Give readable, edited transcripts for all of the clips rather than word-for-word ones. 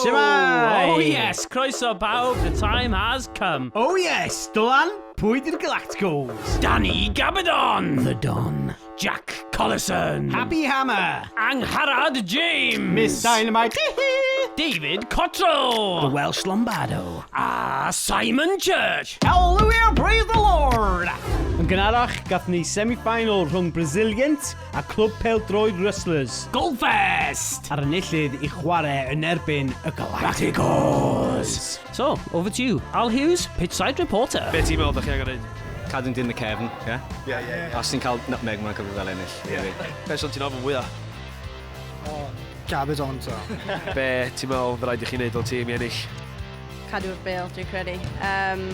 Shwmae? Oh yes, croeso bawb, the time has come. Oh yes, Dylan, pwy di'r Galacticos? Danny Gabbidon! The Don. Jack Collison! Happy Hammer! Angharad James! Miss Dynamite! David Cottrell! The Welsh Lombardo. A Simon Church! Hallelujah, praise the Lord! Yn gynharach, gath ni semi-final rhwng Braziliant a Clwb Pêl-droed Rustlers. Goalfest! A'r enillydd i chwarae yn erbyn y Galacticos. So, over to you. Al Hughes, pitchside reporter. Be ti'n meddwl dych chi angen neud? Cadw'n dyn y cefn, ie? Ie, ie, ie. Os ti'n cael nutmeg, mae'n cyfri fel ennill. Ie. Person ti'n ofyn fwya? O, Gabbidon ta. Be ti'n meddwl fydd rhaid i chi wneud fel tîm i ennill? Cadw'r bêl, dwi'n credu. Um,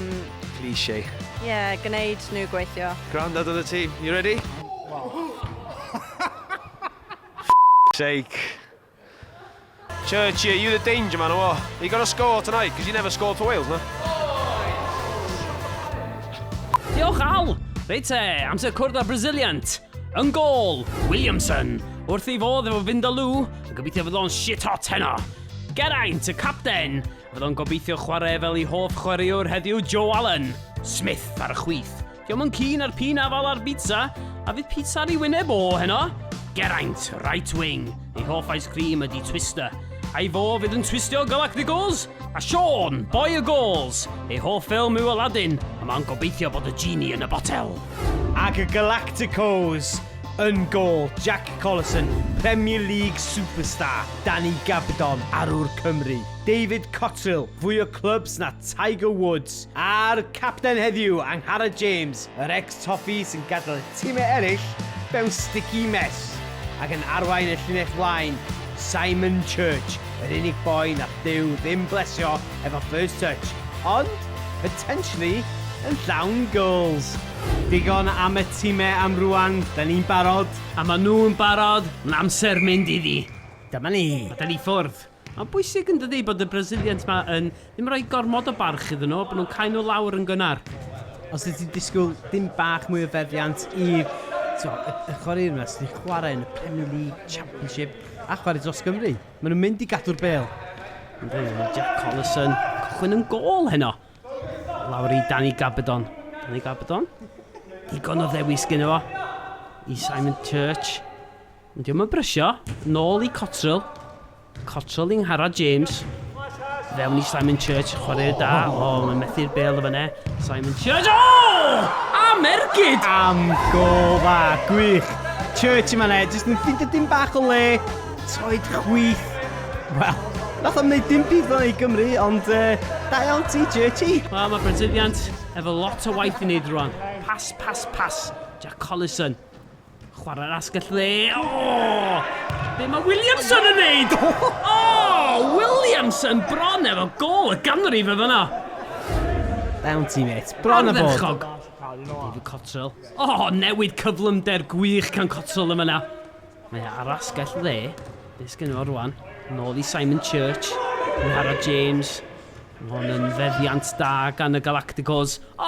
Cliché. Ie, yeah, gwneud nhw gweithio. Grandad of the team, you ready? Sake. Churchy, are you the danger man or what? You got to score tonight, because you never scored for Wales, no? Diolch, Al! Reit te, amser cwrdd â Braziliant. Yn gôl, Williamson. Wrth ei fodd efo Vindaloo, yn gobeithio fydd o'n shit hot heno. Geraint, y capten. Fydd o'n gobeithio chwarae fel ei hoff chwaraewr heddiw, Joe Allen. Smith ar y chwith. Dio'm yn keen ar pin afal ar bitsa, a fydd pizza ar ei wyneb o heno. Geraint, right wing. Ei hoff ice cream ydy Twister. A'i fo fydd yn twistio Galacticos? A Sean, boi y goals. Ei hoff ffilm yw Aladdin, a mae'n gobeithio bod y genie yn y botel. Ac y Galacticos yn gôl, Jack Collison, Premier League superstar, Danny Gabbidon, arwr Cymru, David Cotterill, fwy o clubs na Tiger Woods, A'r capten heddiw, Angharad James, yr ex-Toffee sy'n gadael y timau eraill mewn sticky mess, ac yn arwain y llinell flaen, Simon Church, yr unig boi nath Duw ddim blesio efo first touch, ond, potentially, yn llawn goals. Digon am y timau am rwan, da ni'n barod. A maen nhw'n barod, mae'n amser mynd iddi. Dyma ni. A da ni ffwrdd. Mae'n bwysig yn dydi bod y Brazilians ma yn ddim rhoi gormod o barch iddyn nhw, bod nhw'n cael nhw lawr yn gynnar. Os wyt ti'n disgwyl dim bach mwy o feddiant i'r y, y chwaraewyr yma sydd wedi chwarae yn y Premier League, Championship a chwarae dros Gymru. Maen nhw'n mynd i gadw'r bêl. Jack Collison, cychwyn yn gôl heno. Lawr i Danny Gabbidon. Danny Gabbidon? Digon o ddewis gyda fo. I Simon Church. Ond diolch yn brysio. Nôl i Cotterill. Cotterill i Ngharad James. Fewn i Simon Church, chwarae da. O, oh, mae'n methu'r bel o fyna. Simon Church, o! Oh! Am ergyd! Am gol dda, gwych. Church yma ne, jyst yn ffeindio dim bach o le. Troed chwith. Wel, nath o'm wneud dim byd fel i Gymru, ond uh, da iawn ti, Churchy. Wel, mae Braziliant efo lot o waith i wneud rwan. Pas, pas, pas. Jack Collison. Chwarae'r asgell dde. O! Be mae Williamson yn neud? O! Williamson bron efo gol y ganrif efo yna. Down ti, mate. Bron a bod. Ardderchog. David Cotterill. O, newid cyflymder gwych gan Cotterill yma yna. Mae ar asgell dde. Be sgen fo rwan? Nôl i Simon Church. Ngharad James. Mae hwn yn feddiant da gan y Galacticos. O,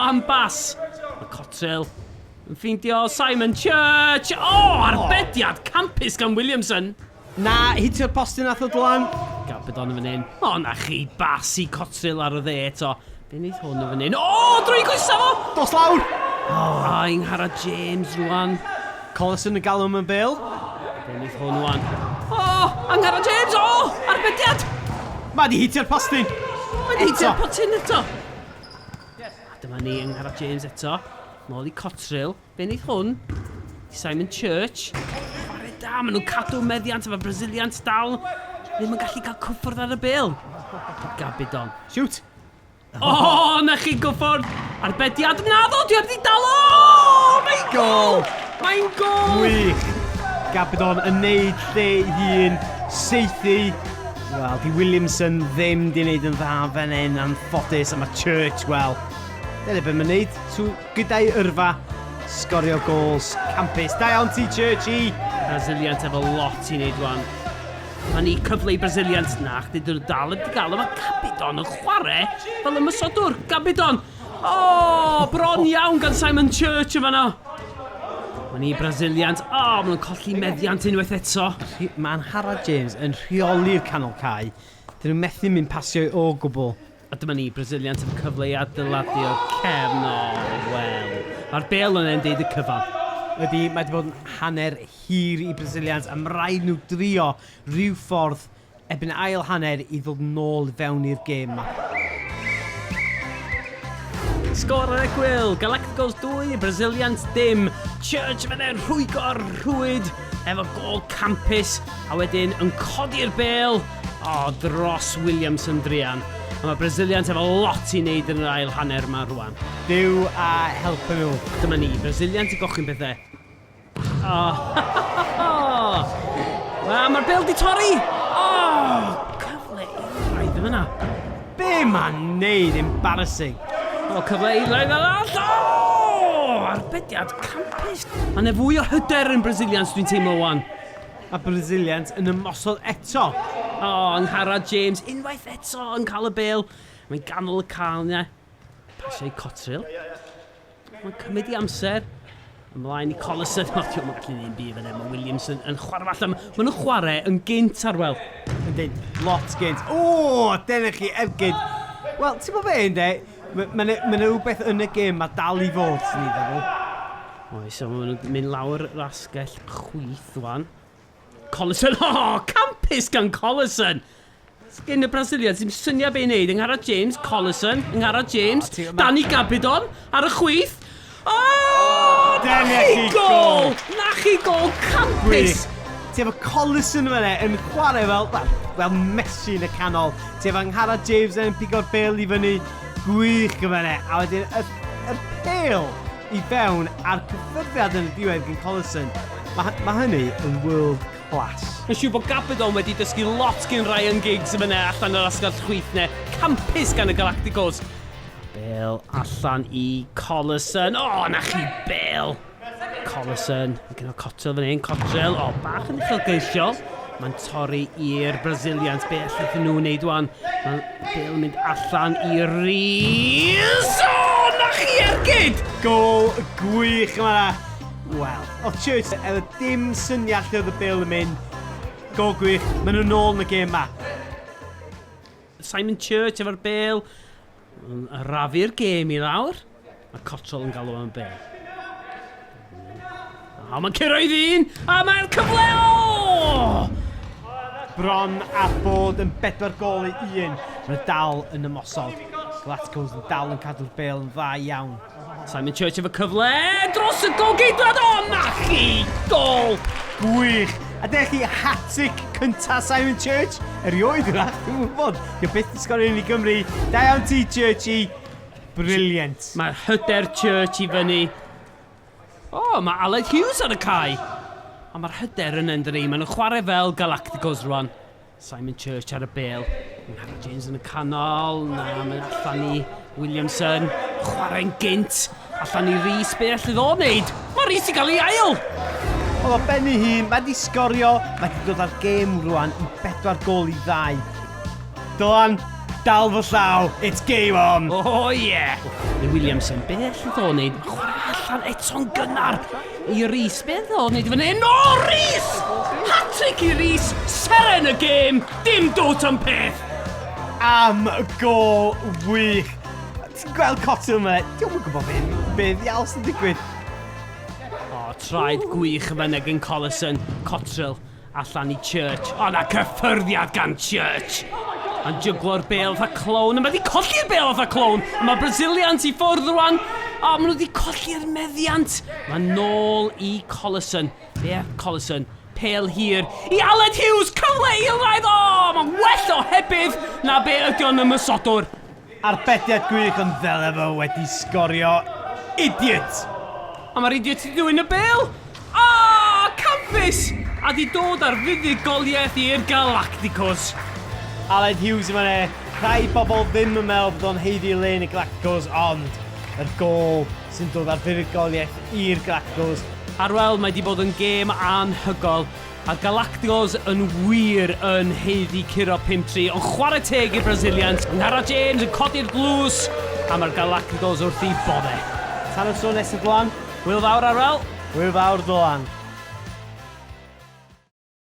am bas! Mae Cotterill Yn ffeindio Simon Church! O, oh, arbediad campus gan Williamson! Na, hitio'r postyn nath o dlan. Gabbidon yn fan hyn. O, na chi, bas i Cotterill ar y dde eto. Be wneud hwn yn fan hyn? O, oh, drwy gwysa fo! Dos lawr! O, oh, Angharad James rwan. Collison yn galw am y bel. Be wneud hwn rwan? O, oh, Angharad James! O, oh, arbediad! Mae di hitio'r postyn! Mae di hitio'r postyn eto! A dyma ni Angharad James eto. Nôl i Cotterill. Be wneud hwn? Simon Church. Chwarae da, maen nhw'n cadw meddiant efo Braziliant dal. Ddim yn gallu cael cyffwrdd ar y bêl. Gabbidon. Shoot! O, oh, na chi gyffwrdd! Arbediad naddo, dwi wedi dal! O, mae'n gol! Mae'n gol! Gwych! Gabbidon yn neud lle i hun, seithi. Wel, di Williamson ddim di wneud yn dda fan hyn, anffodus, a mae Church, wel, dyna beth mae'n neud. So, gyda'i yrfa, sgorio gols, campus. Da iawn ti, Churchy! Braziliant efo lot i wneud rwan. Mae ni cyfle i Braziliant. Na, chdi dyn nhw dal wedi gael. Mae Gabbidon yn chwarae fel ymosodwr. Gabbidon! O, oh, bron iawn gan Simon Church yn fanno. Mae ni Brazilians. O, oh, maen nhw'n colli meddiant unwaith eto. Mae Angharad James yn rheoli'r canol cae. Dyn nhw'n methu mynd pasio o gwbl. A dyma ni, Brazilians efo cyfle i adeiladu o'r cefn. O, wel. Mae'r bel yna'n deud y cyfan. Ydy, mae wedi bod yn hanner hir i Brazilians a mae rhaid nhw drio rhyw ffordd erbyn ail hanner i ddod nôl fewn i'r gêm ma. Sgôr ar egwyl, Galacticos 2, Brazilians dim. Church fan e'n rhwygo'r rhwyd efo gol campus a wedyn yn codi'r bel o dros Williamson druan. A mae Brazilians efo lot i wneud yn yr ail hanner yma rwan. Duw a helpu nhw. Dyma ni, Brazilians i gochyn pethau. Oh. Wel, mae'r bel di torri! Oh, cyfle eilaidd yn fyna. Be mae'n neud? Embarrassing. O, cyfle eilaidd arall! Oh, arbediad campus. Mae yna fwy o hyder yn Brazilians dwi'n teimlo wan. Mae Brazilians yn ymosod eto. O, oh, Angharad James unwaith eto yn cael y bel. Mae'n ganol y cael yna. Pasio i Cotterill. Mae'n cymryd i amser. Ymlaen i Collison. O, diolch yn gallu neud byd fan hyn. Mae Williamson yn chwarae allan. Maen nhw'n chwarae yn gynt Arwel. Yndyn, lot gynt. O, dyna chi ergyd. Wel, ti'n bod be, yndê? Mae yna rhywbeth yn y gêm mae dal i fod, sy'n ni feddwl. Oes, so maen nhw'n mynd lawr yr asgell chwith wan. Collison, o, oh, campus gan Collison! Sgyn y Brasiliad sy'n syniad be i wneud. Angharad James, Collison, Angharad James, oh, Danny Gabbidon ar y chwith. O, oh, na chi gol! Na chi gol campus! Ti efo Collison yma yn chwarae fel, well, fel Messi yn y canol. Ti efo Angharad James yn pigo'r bel i fyny. Gwych gyda fe. A wedyn y, y pel i fewn a'r cyffyrddiad yn y diwedd gan Collison. Mae ma hynny yn world class. Mae'n siŵr bod Gabbidon wedi dysgu lot gen Ryan Giggs yn fyna allan yr asgell chwith ne. Campus gan y Galacticos. Bale allan i Collison. O, oh, na chi Bale! Collison, mae gen o Cotterill fan hyn. Cotterill, o, oh, bach yn uchelgeisiol. Mae'n torri i'r Brazilians. Be allith nhw wneud wan? Mae Bale yn mynd allan i Rees. O, oh, na chi ergyd! Gol gwych yma. Wel, oedd Church efo dim syniad lle oedd y bêl yn mynd. Gol gwych, maen nhw'n nôl yn y gêm ma. Simon Church efo'r bêl. Yn arafu'r gêm i lawr. Mae Cottrell yn galw am y bêl. A mae'n cyrraedd un! A mae'r cyfle! O! Bron a bod yn 4 gol i 1. Mae'n dal yn ymosod. Galacticos yn dal yn cadw'r bêl yn dda iawn. Simon Church efo cyfle dros y golgeidwad! O, na chi! Gol! Gwych! A dech chi hat-trick cynta Simon Church? Erioed wrach, dwi'n gwybod. Dio byth yn sgorio un i Gymru. Da iawn ti, Churchy. Brilliant. Mae'r hyder Church i fyny. O, oh, mae Aled Hughes ar y cae. A mae'r hyder yn ynddi. Maen nhw'n chwarae fel Galacticos rwan. Simon Church ar y bel. Mae Harry James yn y canol. Na, mae'n allan i Williamson. Chwarae'n gynt. Allan i Rhys. Be allai ddo wneud? Mae Rhys i gael ei ail! Oedd o ben ei hun, mae di sgorio, mae di dod â'r gêm rwan i 4 gol i 2. Dylan, dal fy llaw, it's game on! Oh yeah! I Williamson, be allai ddo wneud? Mae'n chwarae allan eto'n gynnar i Rhys. Be ddo wneud fan hyn? O, Rhys! Hat-trick i Rhys! Seren y gêm! Dim dwt am peth! Am gol wych! Ti'n gweld Cotterill yma, diolch yn gwybod beth, be ddiawl sy'n digwydd. O, traed gwych yma gan Collison. Cotterill allan i Church. O, na cyffyrddiad gan Church! Mae'n jyglo'r bel fatha clown, a mae wedi colli'r bel fatha clown! A mae Brazilians i ffwrdd rwan! O, maen nhw wedi colli'r meddiant! Mae nôl i Collison. Be Collison? Pel hir i Aled Hughes! Cyfle i eilraid! O, mae'n well o hebydd na be ydi o'n ymosodwr. Arbediad gwych ond ddyle fo wedi sgorio. Idiot! A mae'r idiot wedi dwyn y bel! A, campus! A di dod ar fuddugoliaeth i'r Galacticos. Aled Hughes yma ne. Rhai bobl ddim yn meddwl bod o'n haeddu le yn y Galacticos, ond yr gol sy'n dod ar fuddugoliaeth i'r Galacticos. Arwel, mae di bod yn gêm anhygol. A Galacticos yn wir yn haeddu curo 5-3, ond chwarae teg i'r Brazilians. Angharad James yn codi'r dlws, a mae'r Galacticos wrth i bodde. Tan y tro nesaf, Glan. Hwyl fawr, Arwel. Hwyl fawr, Dylan.